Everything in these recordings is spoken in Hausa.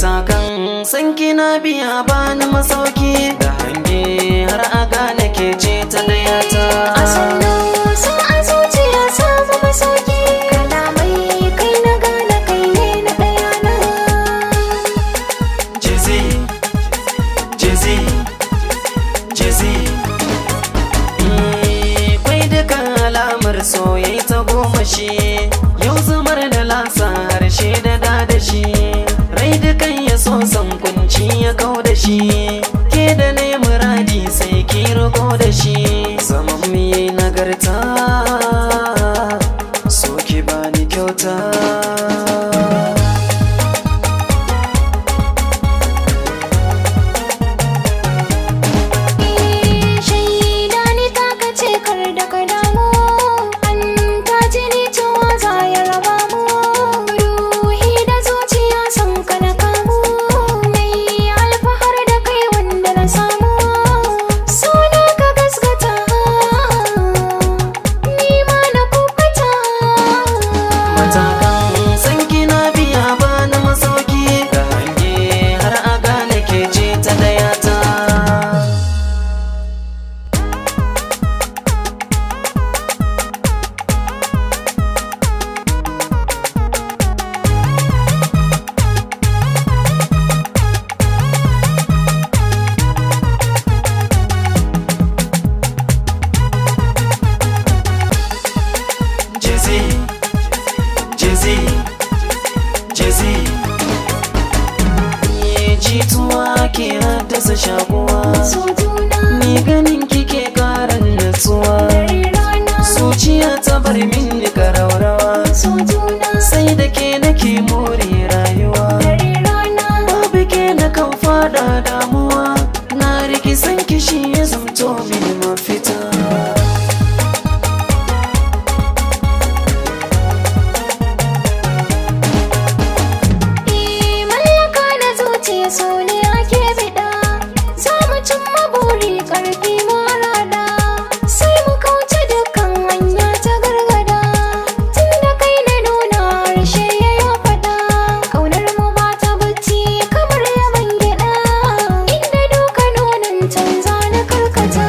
Matakan san kina biya bani masauki, da hange har a gane ke ce ta dayata. A sannu sa a zuciya samu masauki, kalamai kai na gane kai ne na ɗaya na. Jizzy, Jizzy, Jizzy. Kwai dukan alamar soyayya ta goma shi, yau zumar da lasa harshe da dadashi, rai dukan ya so san kunci ya kau da shi, ke da na muradi sai ki riko da shi, zaman mu yayi nagarta, so ki bani kyauta. Shaida ni ta kace kar da ka damu, an ta jini cewa za ya raba mu, ruhi da zuciya sun ka na kamu, nai alfahar da kai wanda na samu, suna ka gaskata, ni ma na kubuta. Matakan san kina biya bani masauki, da hange har a gane ke ce ta dayata. Jizzy, Jizzy, Jizzy. Jituwa ke haddasa shakuwa, So juna. Ni ganin kike karan natsuwa, Dare rana. Zuciya ta bar min karaurawa, So juna. Sai da ke nake more rayuwa. Dare rana. Babu ke na kan fada damuwa, na riki san kishi ya zamto mini mafita. Mallaka na zuciya so ne ake biɗa, za mu cimma buri ƙarfi marada, sai mu kauce dukkan hanya ta gargada, tun da kai na nuna harshe ya yi faɗa, ƙaunar mu ba ta bacci kamar yaban gyaɗa, inda duka nunan canza na karkata.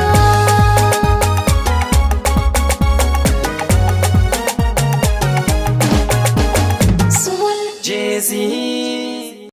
Suwal. Jizzy.